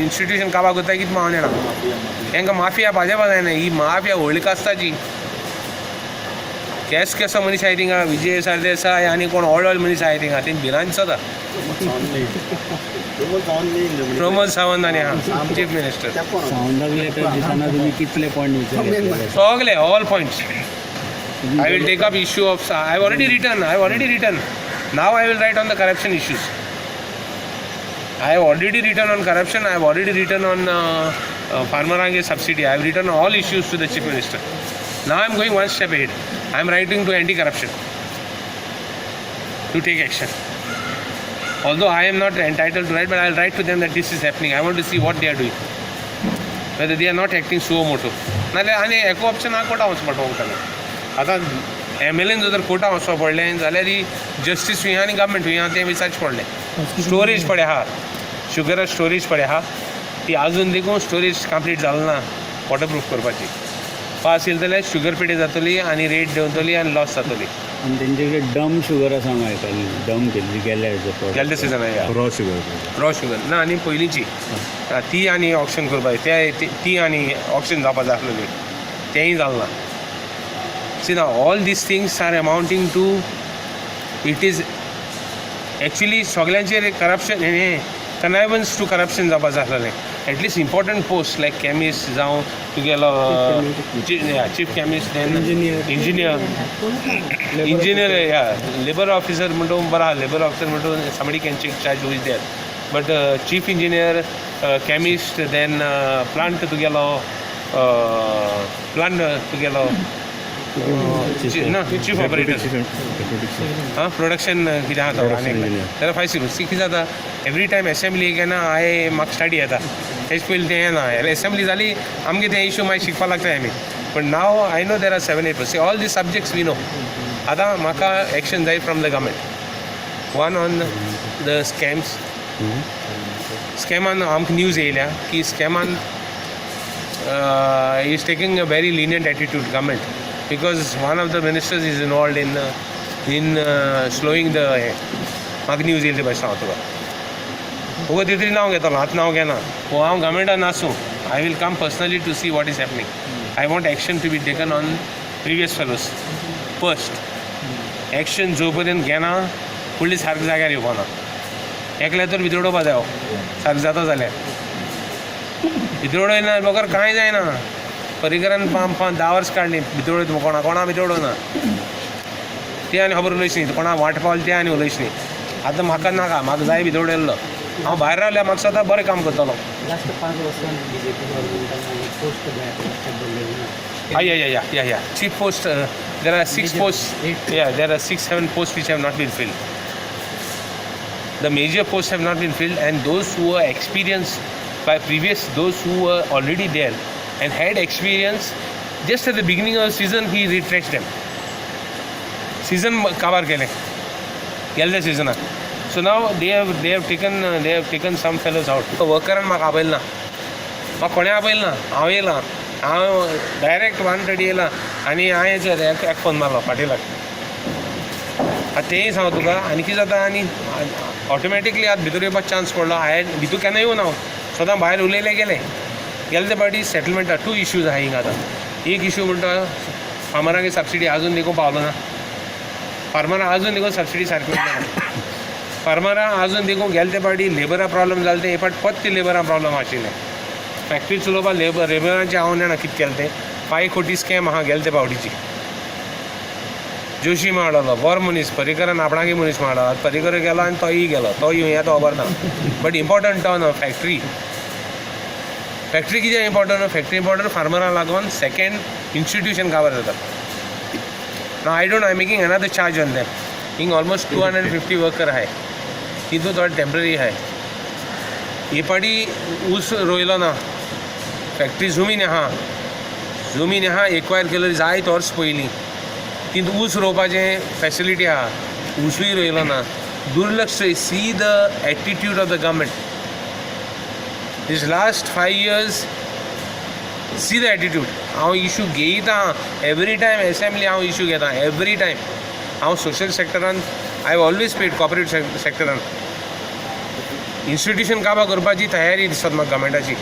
Institution काबार करता कितें हांव जाणा. तांकां माफिया भाजपा जायना, ही माफिया व्हडली कास्ताची. केस केसो मनीस आहाय थिंगा, विजय सरदेसाय आनी कोण व्हड व्हड मनीस आहाय थिंगा, तेंची भिरांत दिसता. प्रमोद सावंत आनी आहा चीफ मिनिस्टर. सावंताक लेटर दितना तुम्ही कितले पॉयंट विचारले? सगळे all points I will take up issue of, I have already written, I have already written. Now I will write on the corruption issues. I have already written on corruption, I have already written on फार्मरांगे subsidy. I have written all issues to the Chief Minister. Now I am going one step ahead. I am writing to anti corruption to take action. Although I am not entitled to write, but I will write to them that this is happening. I want to see what they are doing, whether they are not acting suo motu. नाल्यार आनी एको option आहा, Carta वचपा पडटलें ताका. आतां M L N जर Carta वचपा पडलें जाल्यार ही जस्टीस खंय आनी गव्हर्मेंट खंय आहा तें विचारचें पडलें. स्टोरेज पळय आहा, शुगरा स्टोरेज पळय आहा, ती आजून देखून स्टोरेज कंप्लीट जाल ना वॉटरप्रूफ करपाची. पास येयले जाल्यार शुगर पेटी जातली आनी रेट देंवतली आनी लॉस जातली. आनी तेंचे कडेन डम शुगर आसा हांव आयकली, डम केल्ली गेल्या गेल्ले सिजनाक या. Raw sugar. रॉ शुगर ना, आनी पयलींची ती आनी ऑक्शन करपाक ते ती आनी ऑक्शन जावपा जाय आसलेली, तेंय जालें ना. See now, all these things are amounting to, it is actually सगळ्यांचेर करप्शन हें कनायवन्स टू करप्शन जावपा जाय आसलेलें. At least important post like chemist जावं तुगेलो chief chemist, then engineer, engineer या लेबर ऑफिसर म्हणटू बरो आहा. लेबर ऑफिसर म्हणटू somebody can take charge who is there, but chief engineer, chemist, then plant तुगेलो, प्लांट तुगेलो ना चीफ ऑपरेटर, हां, प्रोडक्शन कितें आहा तो आनी जाल्यार फायव सिक्स कितें जाता, एवरी टायम एसेंब्ली केन्ना हांवें म्हाका स्टडी येता, तेज पयलीं तें येना. एसेंब्ली जाली आमगे तें इशू मागीर शिकपाक लागता आमी. पण now I know there are seven eight, all the subjects we know. आतां म्हाका एक्शन जाय from the government, one on the scams. स्कॅमान आमकां न्यूज येयल्या की स्कॅमान is taking a very lenient attitude, government, because one of the ministers is involved in slowing the हें. म्हाका news येयली भाशेन सांगता तुका. उगो तितली नांव घेतलो, आतां नांव घेना. हो हांव गव्हर्मेंटान आसूं, I will come personally to see what is happening. I want action to be taken on previous fellows first. Action जो पर्यंत घेना, फुडली सारकें जाग्यार येवपाना. एकल्या तर भितर उडोवपा जायो सारकें जाता जाल्यार. भितर उडयना बगर कांय जायना. पर्रीकरान पांच पांच 10 वर्सां काडलीं, भितर उडयता कोणा कोणा भितर उडोवना. ते आनी खबर उलयच न्ही, कोणा वाट पावली ते आनी उलयच न्ही. आतां म्हाका नाका, म्हाका जाय भितर उडयल्लो. हांव भायर रावल्यार म्हाका सदां बरें काम करतलो. लास्ट 5 वर्सां बीजेपी गव्हर्मेंटान पोस्ट भरलेली ना. Ah, yeah. Chief post, there are six Major posts. Eight. Yeah, there are six, seven posts which have not been filled. The major posts have not been filled, and those who were experienced by previous, those who were already there and had experience, just at the beginning of the season, he retrenched them. Season काबार केलें गेल्ल्या सिजनाक. So now they have taken some fellows out. वर्करान म्हाका आपयलें ना, म्हाका कोणें आपयलें ना. हांव येयलां, हांव डायरेक्ट 1:30 येयलां आनी हांवें सर एक एक फोन मारलो पाटिलाक. आतां तेंय सांग तुका. आनी कितें जाता, आनी ऑटोमॅटिकली आतां भितर येवपाक चान्स पडलो. हांवें भितर केन्ना येवना, हांव सदां भायर उलयले गेले. गेले ते फावटी सेटलमेंटा टू इश्यूज आहा हिंगा. आतां एक इशू म्हणटा, फार्मरांक सबसिडी अजून देखून पावलो ना. फार्मरां अजून देखून सबसिडी सारकी मेळना. फार्मरां अजून देखून गेले ते फावटी लेबरा प्रॉब्लम जाले, ते हे फावट परत लेबरा प्रॉब्लम आशिल्लें. फॅक्ट्री चलोवपाक लेबर लेबरांचें हांव जाणा कितें केलें तें. 5 कोटी स्कॅम आहा गेले ते फावटीची. जोशी माडलो बरो मनीस, पर्रीकरान आपणागे मनीस माडलो. पर्रीकर गेलो आनी तोय गेलो, तो येवया तो खबर ना. बट इम्पॉर्टंट तो न्हू फॅक्ट्री. फॅक्ट्री कित्याक इम्पॉर्टंट? फॅक्ट्री इम्पॉर्टंट फार्मरां लागून. सेकंड, इन्स्टिट्यूशन काबार जाता ना. I don't, I making another charge on them. हिंग ऑलमोस्ट 250 वर्कर आहाय, तितून थोडे टेंपररी आहाय. हे फावटी ऊस रोयलो ना. फॅक्ट्री जमीन आहा, जमीन आहा, एक्वायर केलो जायत वर्स पयलीं. तितून ऊस रोवपाचें फॅसिलिटी आहा, ऊसूय रोयलो ना. दुर्लक्ष. See the attitude of the government this last 5 years, see the attitude. हांव इशू घेयता एवरी टायम एसेंब्ली, हांव इशू घेता एवरी टायम. हांव सोशल सेक्टरान, I always paid corporate सेक्टरान. इन्स्टिट्यूशन काबा करपाची तयारी दिसता म्हाका गव्हर्मेंटाची.